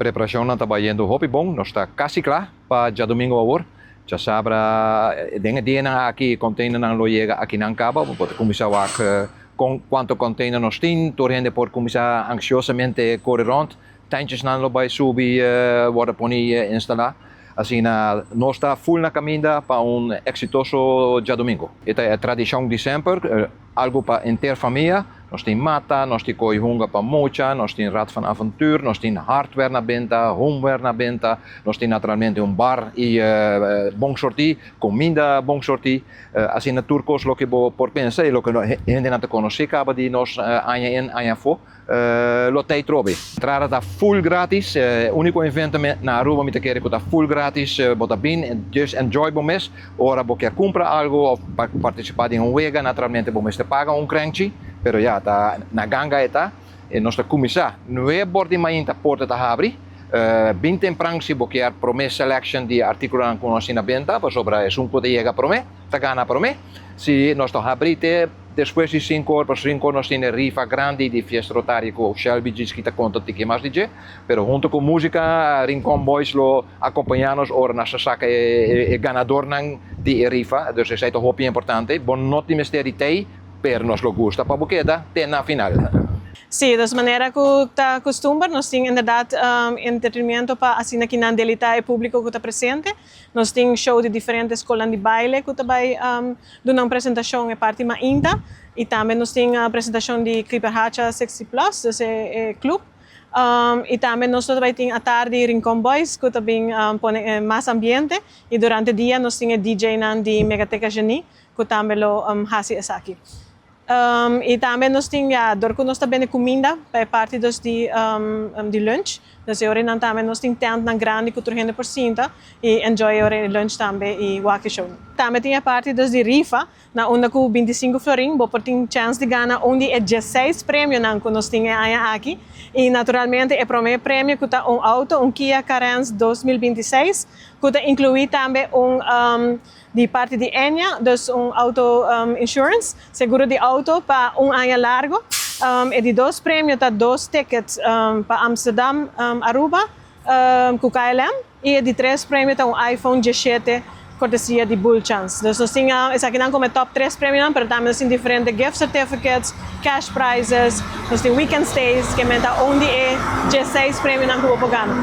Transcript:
Preparacion ta bayendo hopi bon, nos ta casi cla pa diadomingo awor. Diasabra den dia aki container nan lo yega aki nan caba, por cuminsa wak con cuanto container nos tin, tur hende por cuminsa ansiosamente core rond. Tentjes nan lo bay subi, wordo poni, instala. Asina, nos ta full na caminda pa un exitoso diadomingo. Esta e tradicion di semper, algo pa henter famia. Nos tin mata, nos tin coy hunga pa mucha, nos tin rad van avontuur, nos tin hardware na benta, homeware na benta, nos tin naturalmente un bar y bon sorti, cuminda bon sorti, asina tur cos loke bo por pensa y loke hende no conoce caba di nos aña in, aña afo, lo tin trobe. Entrada ta full gratis, unico evento na Aruba, mi ta kere, ta full gratis, bo ta bin, just enjoy bo mes. Ora bo kier cumpra algo of participa den un wega, naturalmente bo mester paga un crenchi, pero ya ta na ganga eta, y nos ta cuminsa 9 or di mainta, porta ta habri, bin tempran si bo kier prome selection di articulo cu nos na benta, pasobra esun cu yega prome, ta gana prome. Si nos ta habri te despues di 5 or, pa 5 or nos tin rifa grandi di Fiesta Rotaria cu Shelby Gis cu ta conta tiki mas DJ, pero hunto cu musica, Rincon Boys lo acompaña nos ora nos saca e ganador nan di rifa, dus esey ta hopi importante. Bo no tin mester di tey, pero nos lo gusta pa bo keda te na final. Si, di manera cu ta custumber, nos tin inderdaad entretenimento pa asina cu nan deleita e publico cu ta presente. Nos tin show di diferente scol di baile cu tambe duna un presentacion e parti mainta y tambe nos tin e presentacion di Clipper Hacha 60 Plus, dus e club. Y tambe nos tambe tin atardi Rincon Boys cu tambe pone mas ambiente y durante dia nos tin DJ nan di Megateca Genie cu tambe lo haci esaki. Y tambe nos tin ya, dor cu nos tambe cuminda pa parti dos di lunch. Dus ora nan tambe nos tin tent nan grandi cu tur hende por sinta y enjoy ora lunch tambe y wak show. Tambe tin e parti dos di rifa, na unda cu 25 florin, bo por tin chance di gana un di 16 premio nan cu nos tin aki. Y naturalmente e prome premio cu ta un auto, un Kia Carens 2026, cu ta inclui tambe un di parti di Enya, dus un auto insurance, seguro di auto pa un aña largo. E di dos premio ta dos tickets pa Amsterdam, Aruba, cu KLM. Y e di tres premio ta un iPhone 17 cortesia di Bull Chance. Dus nos tin esaki nan como top 3 premio, pero tambe nos tin diferente gift certificates, cash prizes, nos tin weekend stays, cu ta un di e 16 premio nan cu bo por gana.